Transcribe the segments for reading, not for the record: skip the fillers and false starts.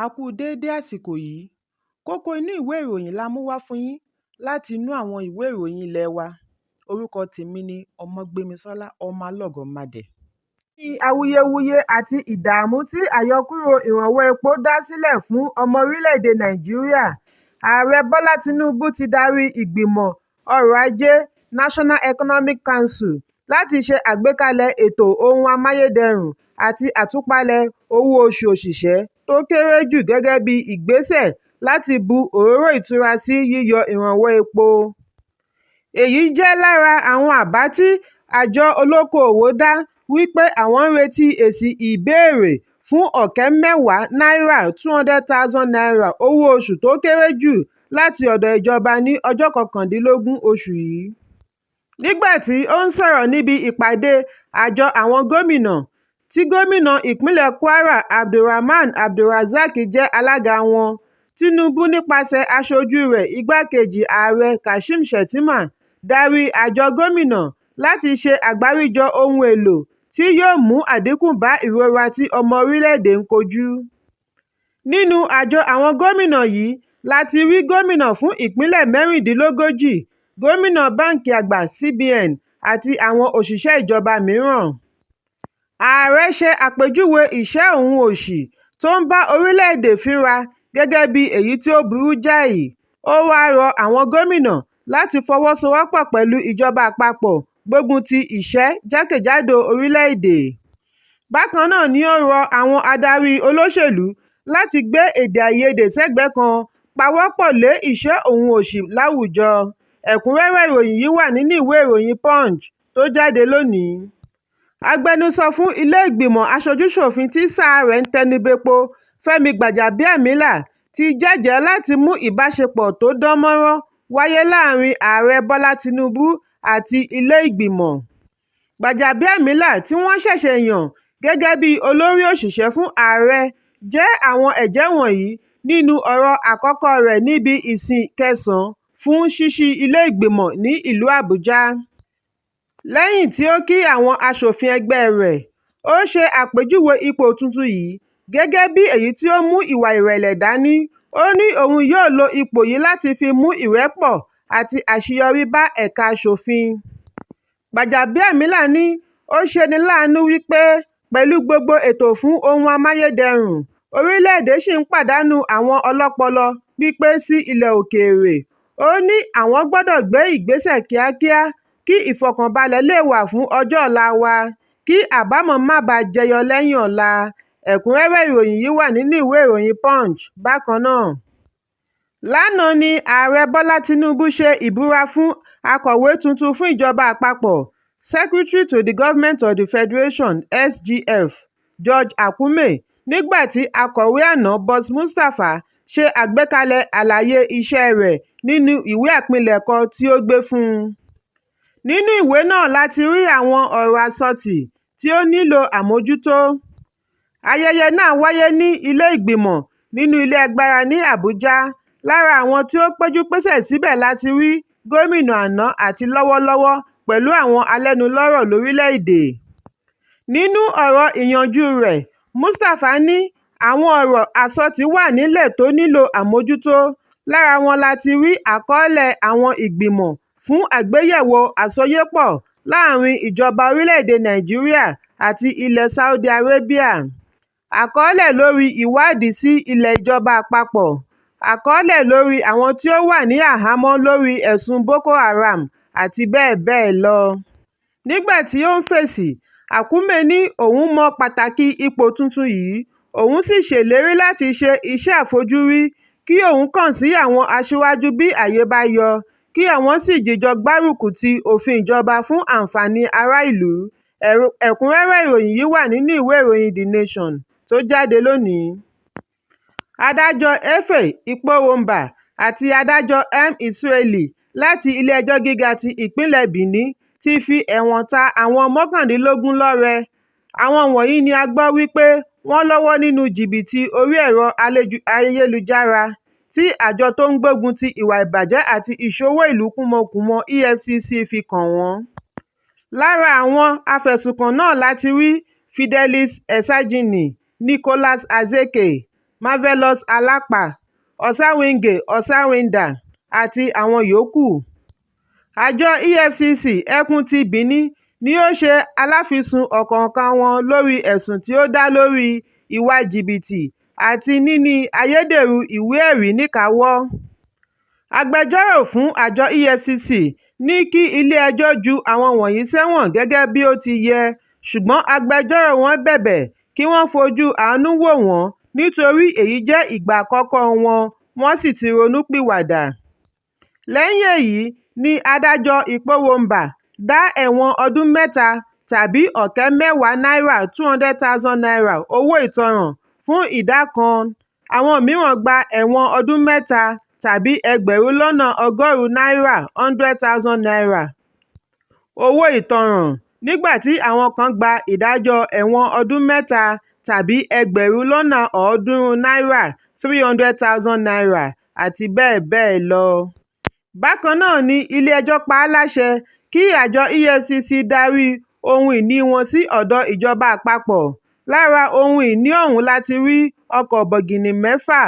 A kú déédé àsìkò yìí. Kókó inú ìwé ìròyìn la mú wá fún yín láti inú àwọn ìwé ìròyìn ilé wa. Orúkọ tèmi ni Ọmọgbémisọ́lá Ọmọlọ́gọ̀mádẹ. Lẹ́yìn awuyewuye àti ìdààmú tí àyọkúrò ìrànwọ́ epo dá sílẹ̀ fún ọmọ orílẹ̀-èdè Nàìjíríà, Ààrẹ Bọ́lá Tinubu ti darí Ìgbìmọ̀ Ọrọ̀ Ajé (National Economic Council) láti ṣe àgbékalẹ̀ ètò ohun amáyédẹrùn àti àtúpalẹ̀ owó oṣù òṣìṣẹ́ tó kéré jù gẹ́gẹ́ bíi ìgbésẹ̀ láti bu òróró ìtura sí yíyọ ìrànwọ́ epo. Èyí jẹ́ lára àwọn àbá tí àjọ olókoòwò dá wí pé àwọn ń retí èsì ìbéèrè fún 20,000 náírà (N200,000) owó oṣù tó kéré jù láti ọ̀dọ̀ ìjọba ní ọjọ́ 19 oṣù yìí. Nígbà tí ó ń sọ̀rọ̀ níbi ìpàdé àjọ àwọn gómìnà, tí Gómìnà ìpínlẹ̀ Kwara Abdulrahman Abdulrazaq jẹ́ alága wọn, Tinubu nípasẹ̀ aṣojú rẹ̀ igbá-kejì ààrẹ Kashim Shettima darí àjọ gómìnà láti ṣe àgbáríjọ ohun èlò tí yóò mú àdínkù bá ìrora tí ọmọ orílẹ̀ èdè ń kojú. Nínú àjọ àwọn gómìnà yìí la ti rí gómìnà fún ìpínlẹ̀ mẹ́rìndínlógójì, gómìnà báńkì àgbà (CBN) àti àwọn òṣìṣẹ́ ìjọba mìíràn. Ààrẹ ṣe àpèjúwe ìṣẹ́ òhun òṣì tó ń bá orílẹ̀ èdè fínra gẹ́gẹ́ bíi èyí tí ó burú jáì, ó wá rọ àwọn gómìnà láti fọwọ́sowọ́pọ̀ pẹ̀lú ìjọba àpapọ̀ gbógun ti ìṣẹ́ jákèjádò orílẹ̀ èdè. Bákan náà ni ó rọ àwọn adarí olóṣèlú láti gbé èdè àìyedè sẹ́gbẹ̀ẹ́ kan pawọ́pọ̀ lé ìṣẹ́ òhun òṣì láwùjọ. Ẹ̀kúnrẹ́rẹ́ ìròyìn yìí wà nínú ìwé ìròyìn Punch tó jáde lónìí. Agbẹnusọ fún ilé ìgbìmọ̀ aṣojú-ṣòfin tí sáà rẹ̀ ń tẹnubẹ́po Fẹ́mi Gbàjàbíàmílà ti jẹ́jẹ̀ẹ́ láti mú ìbáṣepọ̀ tó dán mọ́rán wáyé láàárín Ààrẹ Bọ́lá Tinubu àti ilé ìgbìmọ̀. Gbàjàbíàmílà, tí wọ́n ṣẹ̀ṣẹ̀ yàn gẹ́gẹ́ bí olórí òṣìṣẹ́ fún ààrẹ jẹ́ àwọn ẹ̀jẹ́ wọ̀nyí nínú ọ̀rọ̀ àkọ́kọ́ rẹ̀ níbi ìsìn kẹsàn-án fún ṣíṣí ilé ìgbìmọ̀ ní ìlú Àbújá. Lẹ́yìn tí ó kí àwọn aṣòfin ẹgbẹ́ rẹ̀, ó ṣe àpèjúwe ipò tuntun yìí gẹ́gẹ́ bí èyí tí ó mú ìwà ìrẹ̀lẹ̀ dání, ó ní òun yóò lo ipò yìí láti fi mú ìrẹ́pọ̀ àti àṣeyọrí bá ẹ̀ka aṣòfin. Gbàjàbíàmílà ní ó ṣeni láàánú wípé pẹ̀lú gbogbo ètò fún ohun amáyédẹrùn, orílẹ̀ èdè ṣì ń pàdánù àwọn ọlọ́pọlọ pípé sí ilẹ̀ òkèèrè. Ó ní àwọn gbọdọ̀ gbé ìgbésẹ̀ kíákíá kí ìfọ̀kànbalẹ̀ lè wà fún ọjọ́ ọ̀la wa, kí àbámọ̀ má bàá jẹyọ lẹ́yìn ọ̀la. Ẹ̀kúnrẹ́rẹ́ ìròyìn yìí wà nínú ìwé ìròyìn Punch bákan náà. Lánàá ni Ààrẹ Bọ́lá Tinubu ṣe ìbúra fún Akọ̀wé tuntun fún Ìjọba Àpapọ̀ (Secretary to the Government of the Federation SGF), George Akume, nígbà tí Akọ̀wé àná Boss Mustapha ṣe àgbékalẹ̀ àlàyé iṣẹ́ rẹ̀ nínú ìwé àpilẹ̀kọ tí ó gbé fún un. Nínú ìwé náà láti rí àwọn ọ̀rọ̀ àsọtì tí ó nílò àmójútó. Ayẹyẹ náà wáyé ní Ilé Ìgbìmọ̀ nínú Ilé Agbára ní Àbújá. Lára àwọn tí ó péjú-pésẹ̀ síbẹ̀ láti rí gómìnà àná àti lọ́wọ́lọ́wọ́ pẹ̀lú àwọn alẹ́nulọ́rọ̀ lórílẹ̀ èdè. Nínú ọ̀rọ̀ ìyànjú rẹ̀, Mustapha ní àwọn ọ̀rọ̀ àsọtì wà nílẹ̀ tó nílò àmójútó. Lára wọn láti rí àkọọ́lẹ̀ àwọn ìgbìmọ̀ fún àgbéyẹ̀wò àsọyépọ̀ láàárín ìjọba orílẹ̀ èdè Nàìjíríà àti ilẹ̀ Saudi Arabia, àkọọ́lẹ̀ lórí ìwádìí sí ilé ìjọba àpapọ̀, àkọọ́lẹ̀ lórí àwọn tí ó wà ní àhámọ́ lórí ẹ̀sùn Boko Haram àti bẹ́ẹ̀ bẹ́ẹ̀ lọ. Nígbà tí ó ń fèsì, Akume ní òun mọ pàtàkì ipò tuntun yìí, òun sì ṣèlérí láti ṣe iṣẹ́ àfojúrí kí òun kàn sí àwọn aṣíwájú bí àyè bá yọ kí àwọn sì jìjọ gbárùkù ti òfin ìjọba fún àǹfààní ará ìlú. Ẹ̀kúnrẹ́rẹ́ ìròyìn yìí wà nínú ìwé ìròyìn The Nation tó jáde lónìí. Adájọ́ Efe Ikpornba àti Adájọ́ M. Israeli láti Ilé Ẹjọ́ Gíga ti Ìpínlẹ̀ Benin ti fi ẹ̀wọ̀n ta àwọn 19 lọ́rẹ. Àwọn wọ̀nyí ni a gbọ́ wípé wọ́n lọ́wọ́ nínú jìbìtì orí ẹ̀rọ ayélujára tí àjọ tó ń gbógun ti ìwà ìbàjẹ́ àti ìṣowó ìlú kúmọkùmọ EFCC fi kàn wọ́n. Lára àwọn afẹ̀sùnkàn náà láti rí Fidelis Essajini Nicholas Ezeke. Marvelous Alakpa, Osawenge Osawenda àti àwọn yòókù. Àjọ EFCC ẹkùn ti Benin ni ó ṣe aláfisùn ọ̀kọ̀ọ̀kan wọn lórí ẹ̀sùn tí ó dá lórí ìwà jìbìtì àti níní ayédèrú ìwé ẹ̀rí níkàáwọ́. Agbẹjọ́rò fún àjọ EFCC ní kí ilé ẹjọ́ ju àwọn wọ̀nyí sẹ́wọ̀n gẹ́gẹ́ bí ó ti yẹ, ṣùgbọ́n agbẹjọ́ròo wọn bẹ̀bẹ̀ kí wọ́n fojú àánú wò wọ́n nítorí èyí jẹ́ ìgbà àkọ́kọ́ọ wọn, wọ́n sì ti ronúpìwàdà. Lẹ́yìn èyí ni adájọ́ Ikponmwonba dá ẹ̀wọ̀n ọdún mẹ́ta tàbí 40,000 náírà (N200,000) owó ìtanràn fún ìdá kan, àwọn mìíràn gba ẹ̀wọ̀n ọdún mẹ́ta tàbí 100,000 náírà (N100,000) owó ìtanràn, nígbà tí àwọn kan gba ìdájọ́ ẹ̀wọ̀n ọdún mẹ́ta tàbí 300,000 náírà (N300,000), àti bẹ́ẹ̀ bẹ́ẹ̀ lọ. Bákan náà ni ilé ẹjọ́ pa á láṣẹ kí àjọ EFCC darí ohun ìní wọn sí ọ̀dọ̀ ìjọba àpapọ̀. Lára ohun ìní ọ̀hún láti rí ọkọ̀ bọ̀gìnnì mẹ́fà,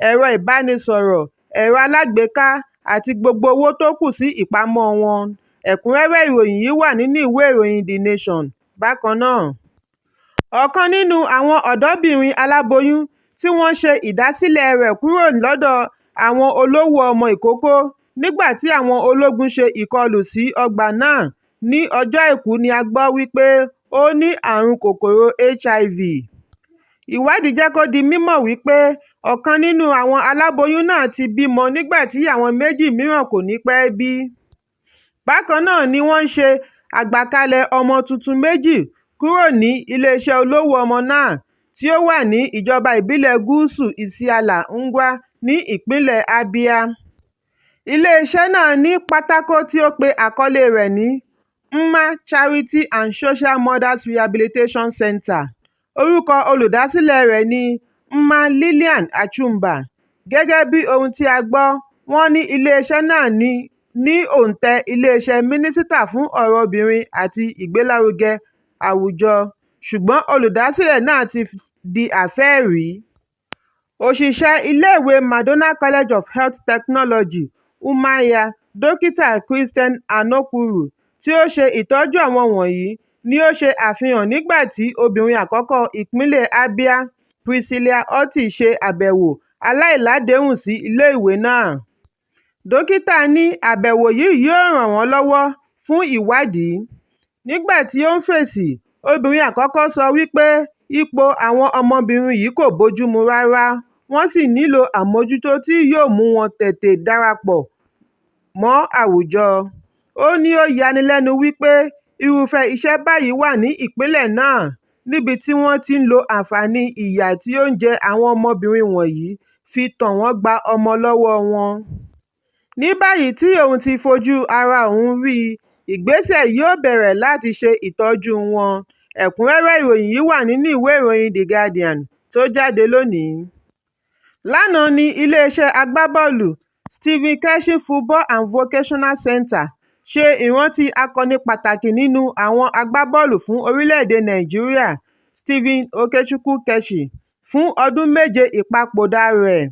ẹ̀rọ ìbánisọ̀rọ̀, ẹ̀rọ alágbèéká àti gbogbo owó tó kù sí ìpamọ́ wọn. Ẹ̀kúnrẹ́rẹ́ ìròyìn yìí wà nínú ìwé ìròyìn The Nation bákan náà. Ọ̀kan nínú àwọn ọ̀dọ́bìnrin aláboyún tí wọ́n ṣe ìdásílẹ̀ẹ rẹ̀ kúrò lọ́dọ̀ àwọn olówò ọmọ ìkókó nígbà tí àwọn ológun ṣe ìkọlù sí ọgbà náà ní ọjọ́ Àìkú ni a gbọ́ wípé ó ní àrùn kòkòrò HIV. Ìwádìí jẹ́ kó di mímọ̀ wípé ọ̀kan nínú àwọn aláboyún náà ti bímọ nígbà tí àwọn méjì mìíràn kò ní pẹ́ bí. Bákan náà ni wọ́n ṣe àgbàkalẹ̀ ọmọ tuntun méjì kúrò ní iléeṣẹ́ olówò ọmọ náà tí ó wà ní ìjọba ìbílẹ̀ Gúúsù Isiala Ngwa ní ìpínlẹ̀ Abia. Iléeṣẹ́ náà ní pátákó tí ó pe àkọlée rẹ̀ ní "Mma Charity and Social Mothers Rehabilitation Center". Orúkọ olùdásílẹ̀ẹ rẹ̀ ni Mma Lilian Achumba. Gẹ́gẹ́ bí ohun tí a gbọ́, wọ́n ní iléeṣẹ́ náà ní òǹtẹ̀ iléeṣẹ́ Mínísítà fún ọ̀rọ̀ Obìnrin àti Ìgbélárugẹ Àwùjọ, ṣùgbọ́n olùdásílẹ̀ náà ti di àfẹ́ẹ̀rí. Òṣìṣẹ́ iléèwé Madonna College of Health Technology, Umuahia, Dókítà Christian Anokwuru, tí ó ṣe ìtọ́jú àwọn wọ̀nyí ni ó ṣe àfihàn nígbà tí Obìnrin Àkọ́kọ́ Ìpínlẹ̀ Abia, Priscilla Otti ṣe àbẹ̀wò aláìládéhùn sí iléèwé náà. Dókítà ní àbẹ̀wò yìí yóò ràn wọ́n lọ́wọ́ fún ìwádìí. Nígbà tí ó ń fèsì, Obìnrin Àkọ́kọ́ sọ wípé ipò àwọn ọmọbìnrin yìí kò bójúmu rárá wọ́n sì nílò àmójútó tí yóò mú wọn tètè darapọ̀ mọ́ àwùjọ. Ó ní ó yani lẹ́nu wípé irúfẹ́ iṣẹ́ báyìí wà ní ìpínlẹ̀ náà níbi tí wọ́n ti ń lo àǹfààní ìyà tí ó ń jẹ àwọn ọmọbìnrin wọ̀nyí fi tàn wọ́n gba ọmọ lọ́wọ́ọ wọn. Ní báyìí tí òun ti fojú ara òun rí i, ìgbésẹ̀ yóò bẹ̀rẹ̀ láti ṣe ìtọ́júu wọn. Ẹ̀kúnrẹ́rẹ́ ìròyìn yìí wà nínú ìwé ìròyìn The Guardian tó jáde lónìí. Lánàá ní iléeṣẹ́ agbábọ́ọ̀lù Stephen Keshi Football and Vocational Centre ṣe ìrántí akọni pàtàkì nínú àwọn agbábọ́ọ̀lù fún orílẹ̀-èdè Nàìjíríà Stephen Okechukwu Keshi, fún ọdún méje ìpapòdà rẹ̀.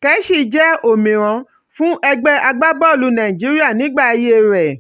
Keshi jẹ́ òmìrán fún ẹgbẹ́ agbábọ́ọ̀lù Nàìjíríà nígbà ayé rẹ̀.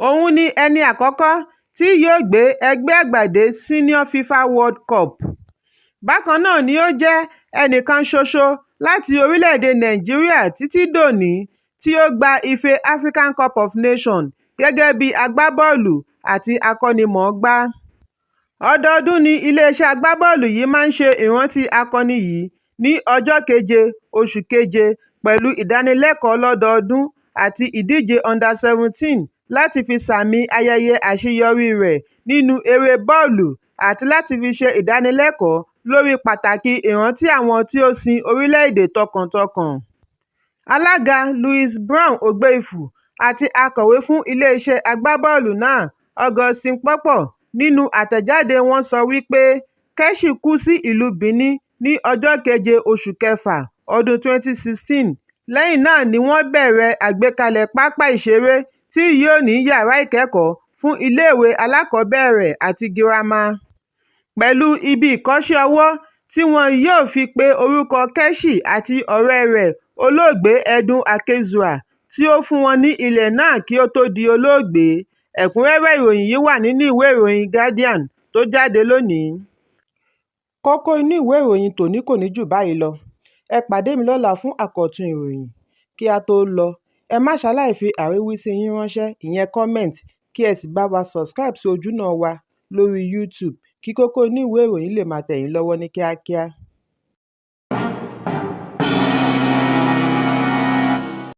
Òun ni ẹni àkọ́kọ́ tí yóò gbé ẹgbẹ́ àgbà dé Senior FIFA World Cup. Bákan náà ni ó jẹ́ ẹnìkan ṣoṣo láti orílẹ̀-èdè Nàìjíríà títí dòní tí ó gba ife African Cup of Nations gẹ́gẹ́ bí agbábọ́ọ̀lù àti akọ́nimọ̀ọ́gbá. Ọdọọdún ni iléeṣẹ́ agbábọ́ọ̀lù yìí máa ń ṣe ìrántí akọni yìí ní ọjọ́ keje oṣù keje pẹ̀lú ìdánilẹ́kọ̀ọ́ ọlọ́dọọdún àti ìdíje Under-17 láti fi sààmì ayẹyẹ àṣeyọríi rẹ̀ nínú eré bọ́ọ̀lù àti láti fi ṣe ìdánilẹ́kọ̀ọ́ lórí pàtàkì ìrántí àwọn tí ó sin orílẹ̀-èdè tọkàntọkàn. Alága Luis Brown Ogbeifun àti akọ̀wé fún iléeṣẹ́ agbábọ́ọ̀lù náà Augustine Pọ́pọ̀ nínú àtẹ̀jáde wọn sọ wípé Keshi kú sí ìlú Benin ní ọjọ́ keje oṣù kẹfà ọdún 2016. Lẹ́yìn náà ni wọ́n bẹ̀rẹ̀ àgbékalẹ̀ pápá ìṣeré tí yóò ní yàrá ìkẹ́kọ̀ọ́ fún iléèwé alákọ̀ọ́bẹ̀rẹ̀ àti girama, pẹ̀lú ibi ìkọ́ṣẹ́ ọwọ́ tí wọn yóò fi pe orúkọ Keshi àti ọ̀rẹ́ rẹ̀ olóògbé Edwin Akenzua tí ó fún wọn ní ilẹ̀ náà kí ó tó di olóògbé. Ẹ̀kúnrẹ́rẹ́ ìròyìn yìí wà nínú ìwé ìròyìn Guardian tó jáde lónìí. Kókó inú ìwé ìròyìn tòní kò ní jù báyìí lọ. Ẹ pàdé mi lọ́la fún àkọ́tún ìròyìn. Kí á tó lọ, ẹ má ṣaláì fi àríwísí yín ránṣẹ́, ìyẹn comment, kí ẹ sì bá wa subscribe sí ojúnà wa lórí YouTube kí kókó inú ìwé ìròyìn lè máa tẹ̀ yín lọ́wọ́ ní kíákíá.